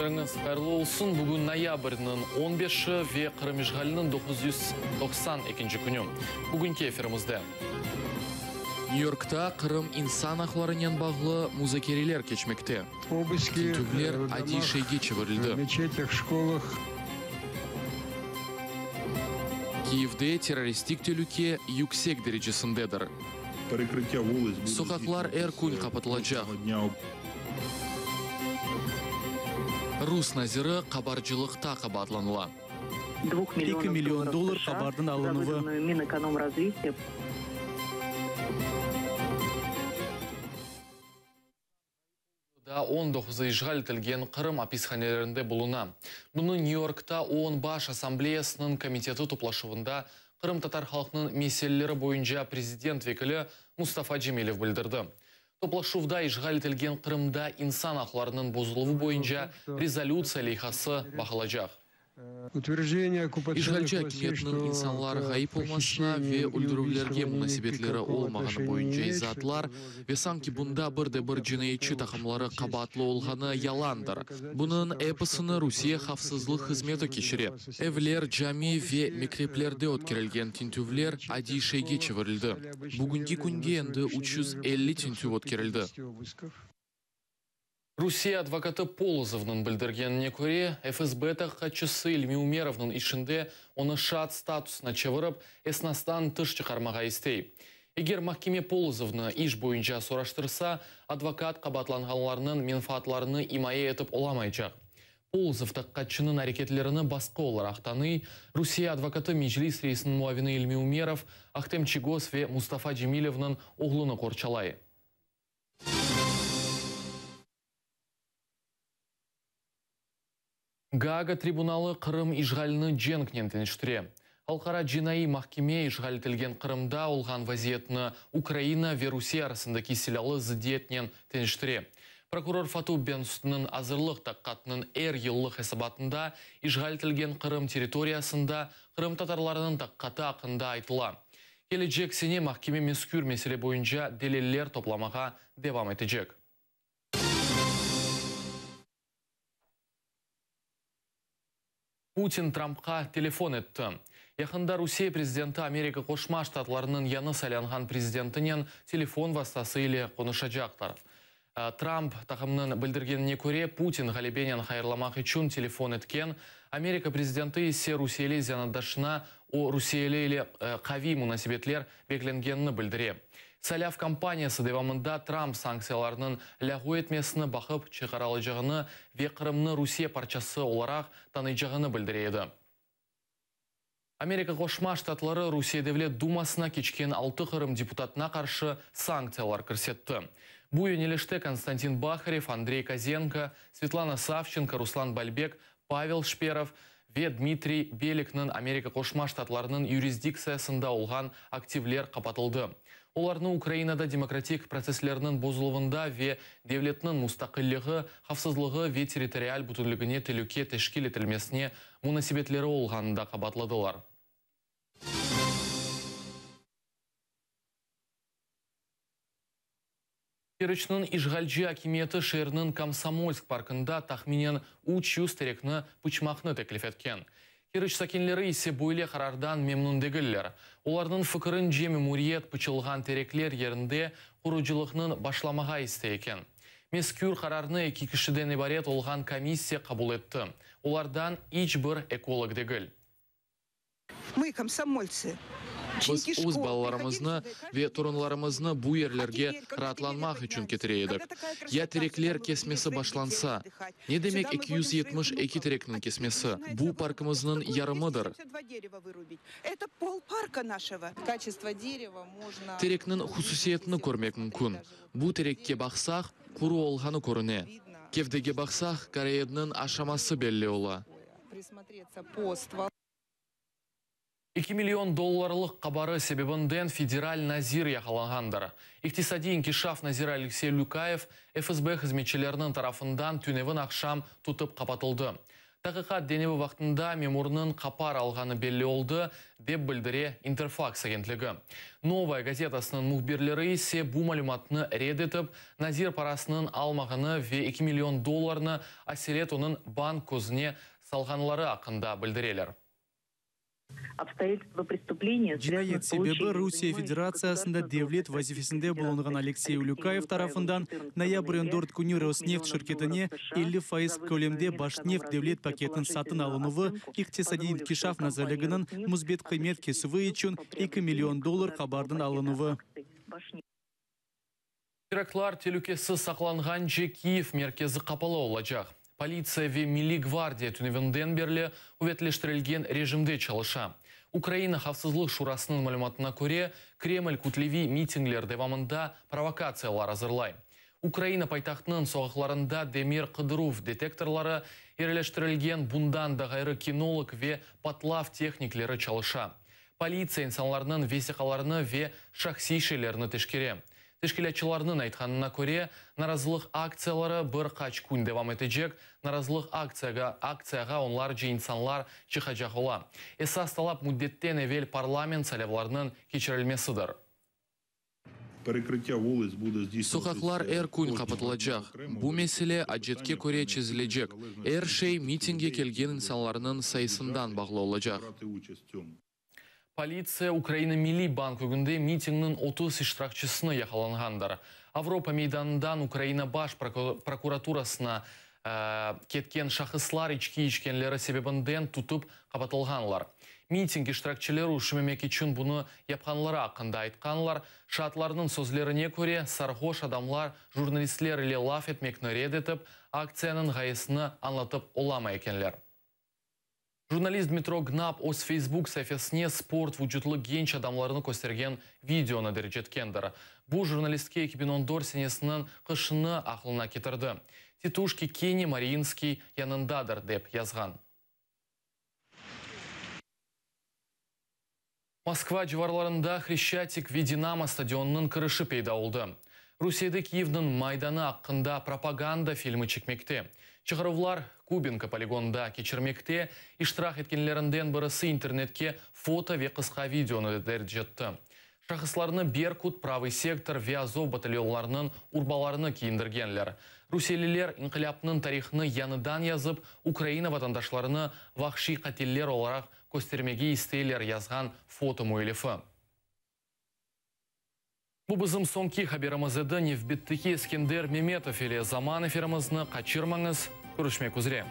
Künüñiz hayırlı olsun! Bugün noyabrniñ on beşi ve Qırım işğaliniñ 990 ekinci künü. Bugünki efirimizde. Nyü-Yorkta Qırım insan aqlarınen bağlı muzakereler keçmekte. Tintüvler adiy şeyge çevirildi. Kiyevde terroristik telüke yüksek derecesindedir. Soqaqlar er kün qapatılacaq. Rus naziri qabarcılıqta qabaatlanıla. 2 million dollar qabardıñ alınuvı. Daa on doquzı işğal etilgen Qırım apishanelerinde buluna. Bunı Nyü-Yorkta OON Baş Assambleyasınıñ komiteti toplaşuvında qırımtatar halqınıñ meseleleri boyunca prezident vekili Mustafa Cemilev bildirdi. Toplaşuvda işğal etilgen Qırımda insan aqlarınıñ bozuluvı boyunca rezolütsiya leyhası baqılacaq. İşğalci akimiyetniñ insanlar ğayıp olmasına ve öldürüvlerge munasebetleri olmağanı boyunca izaatlar ve sanki bunda bir de bir cinayetçi taqımları qabaatlı olğanı yalandır. Bunıñ episini Rusiye havfsızlıq hızmeti keçire. Evler, cami ve mekteplerde ötkerilgen tintüvler adiy şeyge çevirildi. Bugünki künge endi 350 tintüv ötkerildi. Rusiye advokatı Polozovnıñ bildirgenine köre, FSB taqiqatçısı İlmi Umerovnıñ işinde onı şaat statusına çevirip, esnastan tış çıqarmağa istey. Eger mahkeme Polozovnı iş boyunca soraştırsa, advokat qabaatlanğanlarnıñ menfaatlarını imaye etip olamaycaq. Polozov taqiqatçınıñ areketlerini basqı olaraq tanıy. Rusiye advokatı Meclis reisiniñ muavini İlmi Umerov, Ahtem Çiygoz ve Mustafa Cemilevniñ oğlunı qorçalay. Gaaga tribunalı Qırım işğalini cenknen teñeştire. Halqara cinaiy mahkeme işğal etilgen Qırımda olğan vaziyetni Ukraina ve Rusiye arasındaki silâlı zıddiyetnen teñeştire. Prokuror Fatu Bensutnıñ azırlıq taqiqatınıñ er yıllıq esabatında işğal etilgen Qırım territoriyasında qırımtatarlarnıñ taqiqatı aqqında aytıla. Kelecek sene mahkeme mezkür mesele boyunca deliller toplamağa devam etecek. Putin Trampqa telefon etti. Yaqında Rusiye prezidenti Amerika Qoşma Ştatlarınıñ yañı saylanğan prezidentinen telefon vastası ile qonuşacaqlar. Tramp taqımınıñ bildirgenine köre, Putin ğalebenen hayırlamaq içün telefon etken, Amerika prezidenti ise rusiyeli zenaatdaşına o rusiyeli ile qaviy munasebetler beklengenini bildire. Saylav kampaniyası devamında Tramp sanktsiyalarnıñ lâğu etmesini baqıp çıqarılacağını ve Qırımnı Rusiye parçası olaraq tanıycağını bildire edi. Amerika Qoşma Ştatları Rusiye Devlet Dumasına keçken altı Qırım deputatına qarşı sanktsiyalar kirsetti. Bu yönelişte Konstantin Baharev, Andrey Kozenko, Svetlana Savçenko, Ruslan Balbek, Pavel Şperov ve Dmitriy Belikniñ Amerika Qoşma Ştatlarınıñ yurisdiktsiyasında olğan aktivler qapatıldı. Olarnı Ukrainada demokratik protsesslerniñ bozuluvında ve devletniñ mustaqilligi, havfsızlığı ve territorial bütünligine telüke teşkil etilmesine munasebetleri olğanında qabaatladılar. Keriçniñ işğalci akimiyeti şeerniñ Komsomolsk parkında tahminen 300 terekni pıçmaqnı teklif etken. Keriç sakinleri ise böyle qarardan memnün degiller. Olarnıñ fikirince, memuriyet pıçılğan terekler yerinde qurucılıqnıñ başlamağa istey eken. Mezkür qararnı eki kişiden ibaret olğan komissiya qabul etti. Olardan iç bir ekolog degil. Biz öz balalarımıznı ve torunlarımıznı bu yerlerge raatlanmaq içün ketire edik. Ya terekler kesmesi başlansa? Ne demek 272 terekniñ kesmesi? Bu parkımıznıñ yarımıdır. Terekniñ hususiyetini körmek mümkün. Bu terekke baqsaq, quru olğanı körüne. Kevdege baqsaq, koroyedniñ aşaması belli ola. 2 million dollarlıq qabarı sebebinden federal nazir yaqalanğandır. İqtisadiy inkişaf naziri Aleksey Lükayev FSB hızmetçileriniñ tarafından tünevin aqşam tutıp qapatıldı. Taqiqat deñevi vaqtında memurnıñ qapar alğanı belli oldı, dep bildire İnterfaks agentligi. Novaya gazetasınıñ mühbirleri ise bu malümatnı red etip, nazir parasınıñ almağanı ve eki million dollarnı aselet onıñ bank közüne salğanları aqqında bildireler. Cinayet sebebi Rusiye Federatsiyasında devlet vazifesinde bulunğan Aleksey Ulükayev tarafından noyabrniñ dört künü Rosneft şirketine 50% kölemde Başneft devlet paketiniñ satın alınuvı İqtisadiy inkişaf nazirliginiñ müsbet qıymet kesüvi içün eki million dollar qabardan alınuvı. Teraktlar telükesi saqlanğance Kiyev merkezi qapalı olacaq. Politsiya ve Milliy gvardiya tünevinden berli quvetleştirilgen rejimde çalışa. Ukraina Havfsızlıq Şurasınıñ malümatına köre, Kreml kütleviy mitingler devamında provokatsiyalar azırlay. Ukraina paytahtınıñ soqaqlarında demir qıdıruv detektorları yerleştirilgen, bundan da ğayrı kinolog ve patlav tehnikleri çalışa. Politsiya insanlarnıñ vesiqalarını ve şahsiy şeylerini teşkere. Teşkilâtçılarnıñ aytqanına köre, narazılıq aktsiyaları bir qaç kün devam etecek, narazılıq aktsiyağa aktsiyağa onlarca insanlar çıqacaq ola. Esas talap müddetten evel parlament saylavlarınıñ keçirilmesidir. Soqaqlar er kün qapatılacaq. Bu mesele acetke köre çezilecek. Er şey mitingge kelgen insanlarnıñ sayısından bağlı olacaq. Politsiya Ukraina Milliy bank ögünde mitingniñ 30 iştirakçisini yaqalanğandır. Avropa meydanından Ukraina Baş prokuraturasına ketken şahıslar içki içkenleri sebebinden tutıp qapatılğanlar. Miting iştirakçileri üşümemek içün bunı yapqanları aqqında aytqanlar. Şaatlarnıñ sözlerine köre, sarhoş adamlar jurnalistler ile laf etmekni red etip, aktsiyanıñ ğayesini añlatıp olamay ekenler. Jurnalist Dmitro Gnap öz Facebook saifesine sport vucutlı genç adamlarnı köstergen videonı derc etkendir. Bu jurnalistke 2014 senesiniñ qışını aqlına ketirdi. Tituşki kene Mariinskiy yanındadır, dep yazğan. Moskva civarlarında Hreşçatik ve Dinamo stadionınıñ kirişi peyda oldı. Rusiyede Kiyevniñ Maydanı aqqında propaganda filmi çekmekte. Çıqaruvlar Kubinka poligonında keçirmekte, iştirak etkenlerinden birisi internetke foto ve qısqa videonı derc etti. Şahıslarnı Berkut, Pravıy sektor ve Azov batalyonlarınıñ urbalarını kiyindirgenler. Rusiyeliler inqilâpnıñ tarihını yañıdan yazıp, Ukraina vatandaşlarını vahşiy qatiller olaraq köstermege isteyler, yazğan foto müellifi. Bu bizim soñki haberimiz edi. Nevbetteki Eskender Memetov ile Zaman efirimizni qaçırmañız. Körüşmek üzre.